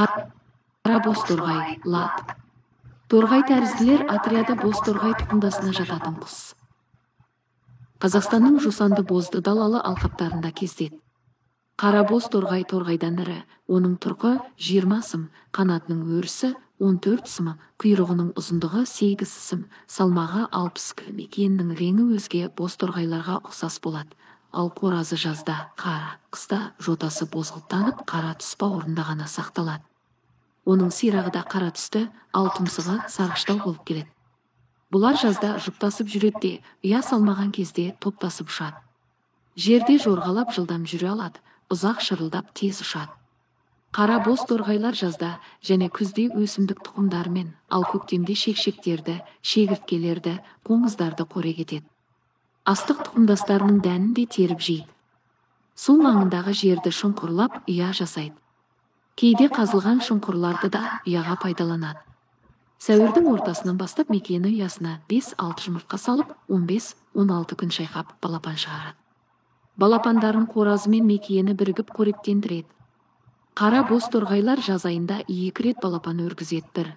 Қара бозторғай, лат. Торғай тәрізділер отряды бозторғай тұқымдасына жататын құс. Қазақстанның жусанды бозды далалы алқаптарында кездеседі. Қара бозторғай торғайдан ірі, оның тұрқы 20 см, қанатының өрісі 14 см, құйрығының ұзындығы 8 см, салмағы 60 кг. Мекиенінің реңі өзге бозторғайларға ұқсас болады, ал қоразы жазда қара, қыста жотасы бозғылттанып, қара түс бауырында ғана сақталады. Оның сирағы да қара түсті, ал тұмсығы сарғыштау болып келеді. Бұлар жазда жұптасып жүреді де, ұя салмаған кезде топтасып ұшады. Жерде жорғалап жылдам жүре алады, ұзақ шырылдап тез ұшады. Қара боз торғайлар жазда және күзде өсімдік тұқымдарымен, ал көктемде шекшектерді, шегірткелерді, қоңыздарды қорек етеді. Астық тұқымдастарының дәнін де теріп жейді. Су маңындағы жерді шұңқырлап ұя жасайды. Кейде қазылған шұңқырларды да ұяға пайдаланады. Сәуірдің ортасынан бастап мекиені ұясына 5-6 жұмыртқа салып, 15-16 күн шайқап балапан шығарады. Балапандарын қоразы мен мекиені бірігіп қоректендіреді. Қара боз торғайлар жаз айында 2 рет балапан өргізеді. 1.